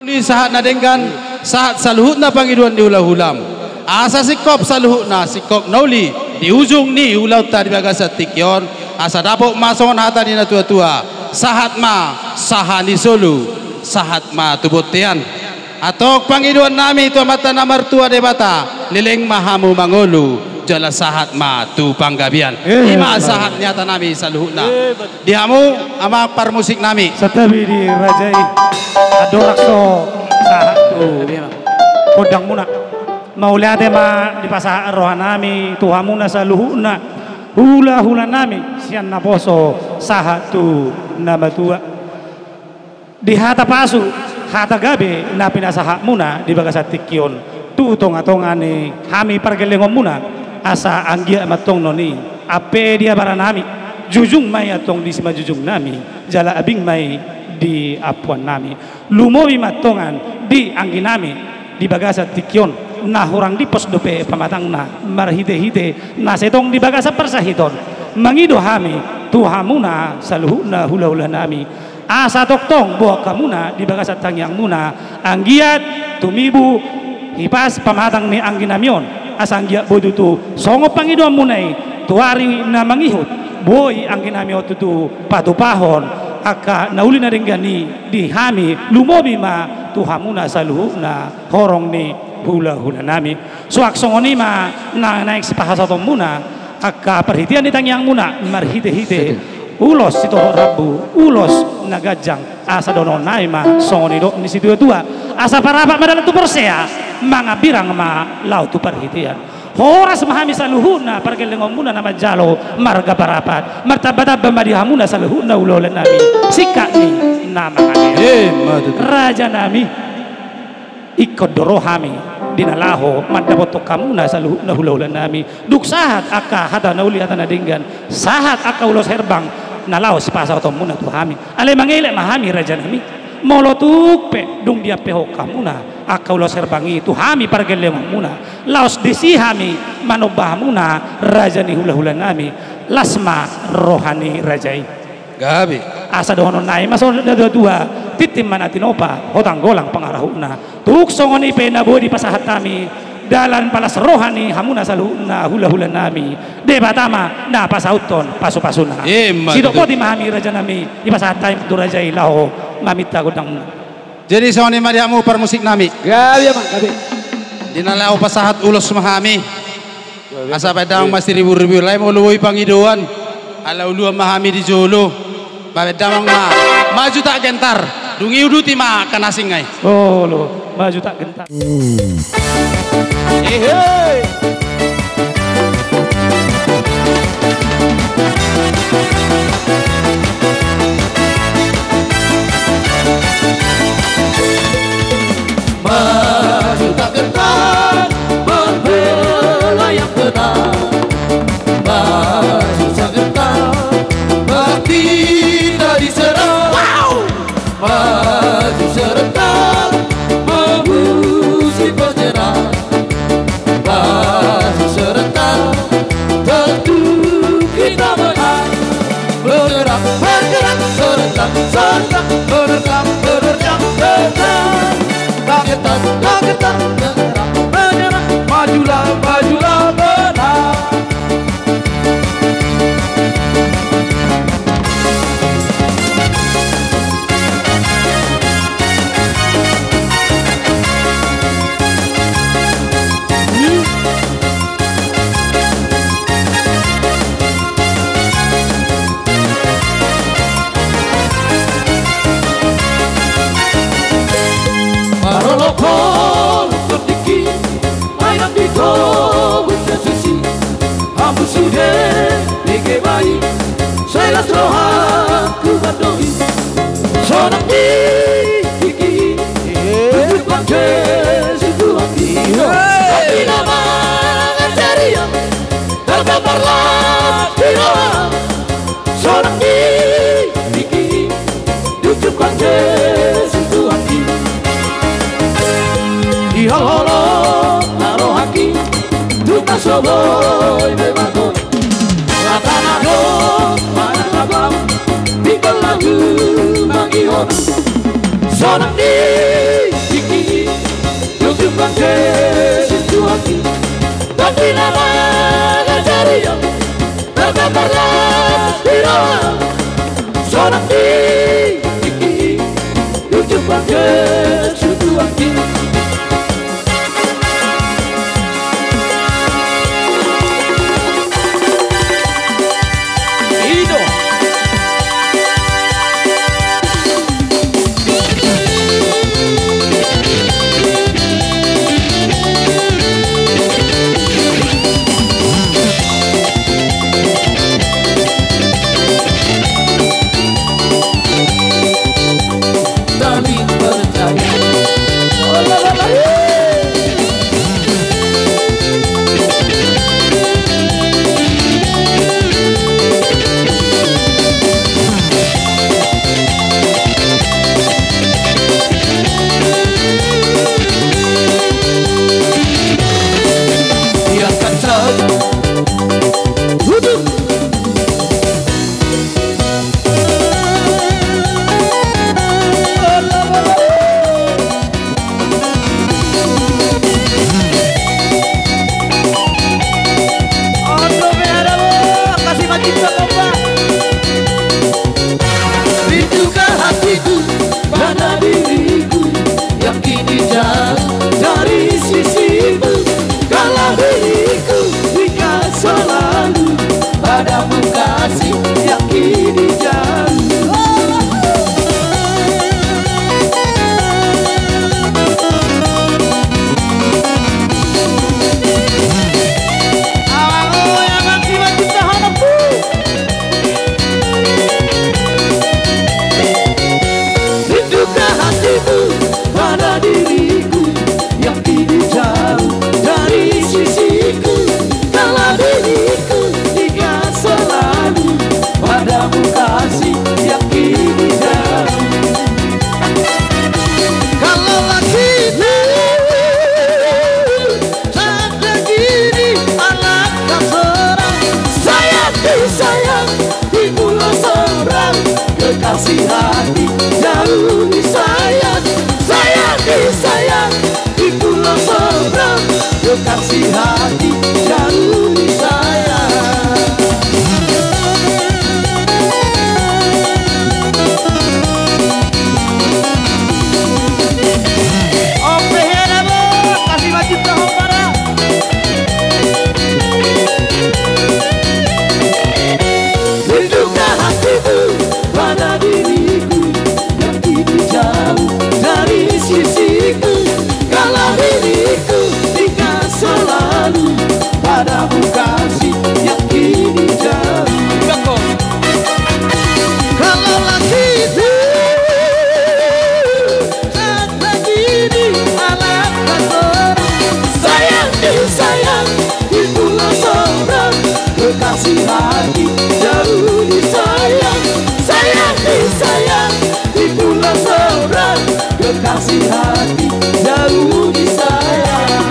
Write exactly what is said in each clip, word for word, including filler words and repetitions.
Uli sahat na denggan, sahat saluhutna pangidoan ni hulahulam. Asa singkop saluhutna, singkop na uli, di ujung ni ulaonta di bagasan tingki on, asa dapot ma songon hata ni natuatua, sahat ma sahat ni solu, sahat ma tu bontean. Antong pangidoannami tu Amanta na martua Debata, leleng ma hamu mangolu, jala sahat ma tu panggabean. Eh, ima sahat ni hatanami saluhutna. Eh, betul. Di hamu amang parmusiknami. Santabi di raja i. Andorang so sahat tu gondangmuna. Mauliate ma dipasahat rohanami tu hamuna saluhutna hulahulanami sian naposo sahat tu na matua. Di hata pasu, hata gabe na pinasahatmuna di bagasan tingki on tu tongatonga ni hami pargellengonmuna, asa anggiat ma antong non i ampe di abaranami, jujung ma i antong di simanjujungnami, jala abing ma i di ampuannami. Lumobi ma antong di angginami di bagasan tingki on, na hurang dipos dope pamatangna marhitehite na sai tong di bagasan parsahiton. Mangido hami tu hamuna saluhutna hulahulanami, asa tongtong boan hamuna di bagasan tangiangmuna, anggiat tumibu hipas pamatang ni angginami on, asa anggiat boi tutu songon pangidoanmuna i tu ari na mangihut, boi angginami on tutu patupahon angka na uli na denggan i di hami, lumobi ma tu hamuna saluhutna horong ni hulahulanami. Suang songon i ma na naeng sipasahatonmuna angka parhitean ni tangiangmuna marhitehite ulos sitohot rambu, ulos na ganjang, asa dohononnami ma songon nidok ni situatua, asa parapat ma dalan tu porsea, mangambirang ma laho tu parhitean. Horas ma hami saluhutna pargellengonmuna na manjalo marga Parapat, martambatamba ma di hamuna saluhutna hulahulanami singkat ni na mangalean. Ima tutu. Rajanami, ingkon do ro hami di na laho mandapothon hamuna saluhutna hulahulanami. Dung sahat angka hata na uli, hata na denggan, sahat angka ulos herbang na laho sipasahatonmuna tu hami. Alai mangelek ma hami rajanami, molo tung pe dung diampehon hamuna angka ulos herbang i tu hami pargellengonmuna, laos disi hami manomba hamuna raja ni hulahulanami, las ma roha ni raja i. Gabe. Asa dohononnami ma songon natuatua, tintin ma na tinopa, hotang golang pangarahutna. Tung songon i pe na boi dipasahat hami dalan palas roha ni hamuna saluhutna hulahulanami, Debata ma na pasauthon pasupasuna. Ima tutu. Sidok boti ma hami rajanami, dipasahat hami tu raja i laho maminta gondangmuna. Jadi songon i ma di hamu parmusiknami. Gabe amang, gabe. Di na laho pasahat ulos ma hami. Gabe amang. Asa paendamang ma siriburibur, alai molo boi pangidoan, ala uluan ma hami di jolo. Paendamang ma, maju tak gentar. Dung i uduti ma angka na asing i. Olo, maju tak gentar. Ehe. Maju tak gentar, berbela yang benar. Maju tak gentar, bertindak diserang. Maju serentak, mengusir penjara. Maju serentak, tentu kita menang. Bergerak, bergerak, serentak, serentak, menerjang, menerjang, menerjang. Tak gentar, tak gentar, menyerah, menyerah, menyerah. Majulah, majulah, menang. Parolopolop tondingki, ai nang di togu sasisi. Hamu sude nang kebai, sai las rohangku mandok i. Sonang di tingki, tunjukkan kesetuaanki. Tapi nama ngajaria, tergambarlah di roha. Sonang di tingki, tunjukkan kesetuaanki. Di holong-holong na rohangki, tung na so boi be bagot. Hata na dohot, hata na bamu, di pelagu mangihon. Sonang di Rindukan hatiku pada diriku yang kini jauh dari sisimu. Kalau diriku ingat selalu padamu kasih yang kini jauh. Rindukan hatimu pada diriku yang kini jauh dari sisiku. Kalau diriku ingat selalu padamu kasih yang kini jauh. Kalau lagi Tanda gini anak kasorang. Sayang disayang, di pulau seberang. Kekasih hati jauh disayang. Sayang disayang, di pulau seberang. Kekasih hati jauh disayang. Rindukan hatimu pada diriku yang kini jauh dari sisiku. Kalau diriku ingat selalu padamu kasih yang kini jauh. Kalau lagi Sayang disayang, di pulau seberang. Kekasih hati jauh disayang. Sayang disayang, di pulau seberang. Kekasih hati jauh disayang.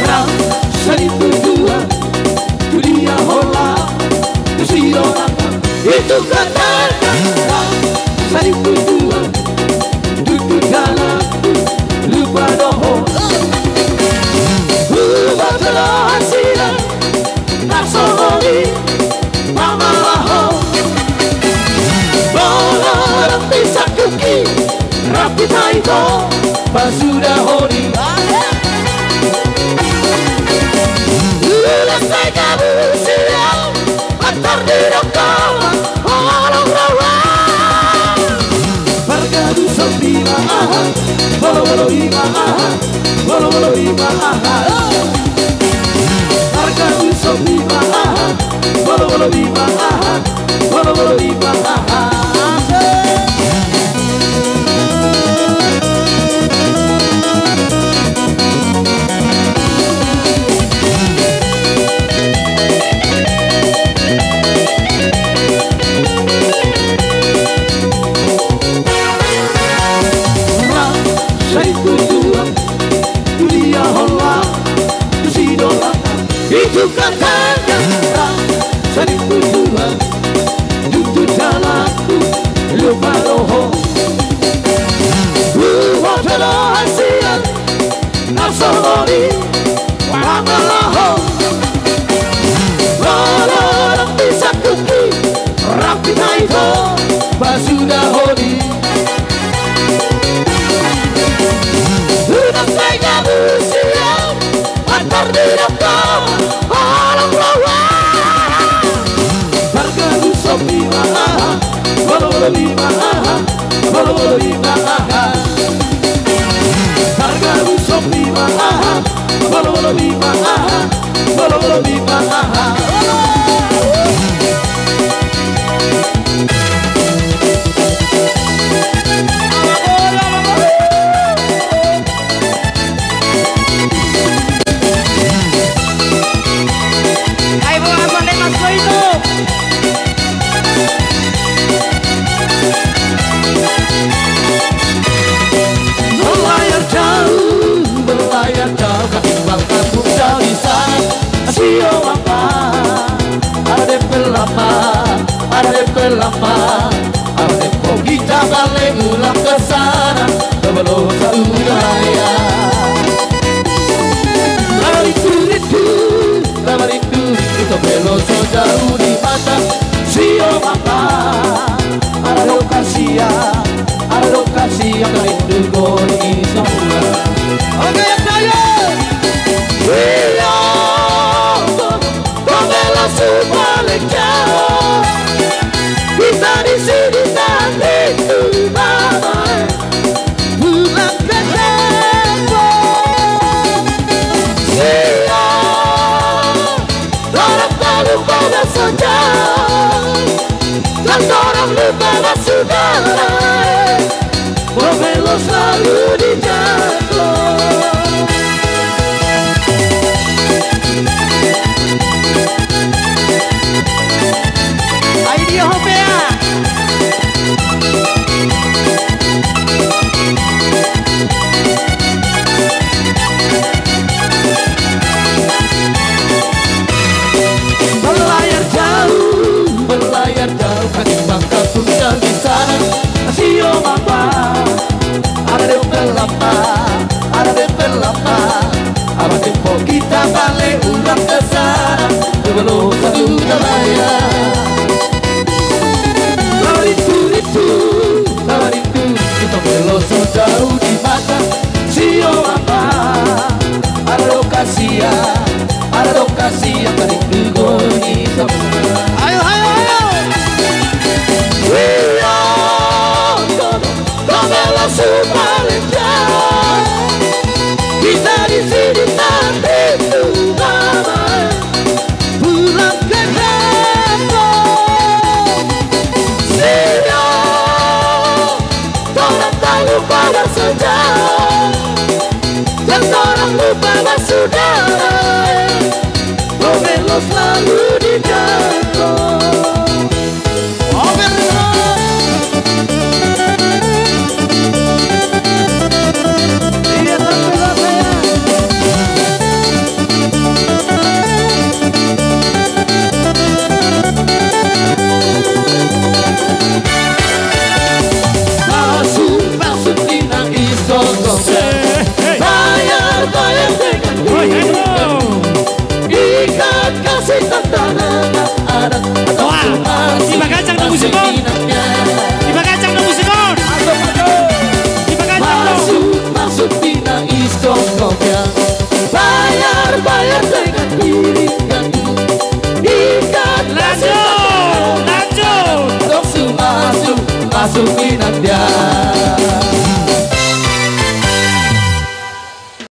Rap, sai tujuan, tu dia hola, tu si orang. Itu kata kata, sai tujuan, tutu dalam, lupa doho. Lupa telah silang, tak songoni, mama laho. Bola roti sakuki, rapi taiko, pasuda honi. Ulas sai gabu silang, Atar di dokter, holong rawa. Marga Duson ima aha, bolo-bolo ima aha, bolo-bolo ima aha. Marga Duson ima aha, bolo-bolo ima aha, bolo-bolo ima aha. Sai tujuan, tu dia hola, tu Tukang tangan, sering tujuan, tutu jalanku, lupa roho. Lupa jolo hasian, nafsu mori, wangalaho. Lolo, lolo, bisa kuki, rapi taito, pasuda hodi. Udah saya musia, antar di dokter, orang lawan. Harga usop lima aha, bolo-bolo lima aha, bolo-bolo lima aha. Harga usop lima aha, bolo-bolo lima aha, bolo-bolo lima aha. Berlayar jauh, berlayar jauh, katimbang kampung jauh di sana. Sio mama, ada dempel lama, ada dempel lama. Ada dempel kita balik ulang ke sana, sebelum satu raya. Lari turit Tabarindu, ito melo so jauh di mata. Sio mama, ala do kasia, ala do kasia, tarindu goni samua. Oke, ayo. Sio, kau melo so balik jauh. Kita di sini tarindu mama. Pulang ke kampung. Sio, torang tak lupa bersaudara. Dan torang lupa bersaudara. Pemilu selalu dijago. Ai dia hopea. Berlayar jauh, berlayar jauh, katimbang kampung jauh di sana. Sio mama, ada dempel lama, ada dempel lama. Apa tempo kita balik ulang ke sana, sebelum satu raya. Tabarindu, tabarindu, tabarindu, ito melo so jauh di mata. Sio mama, ala do kasia,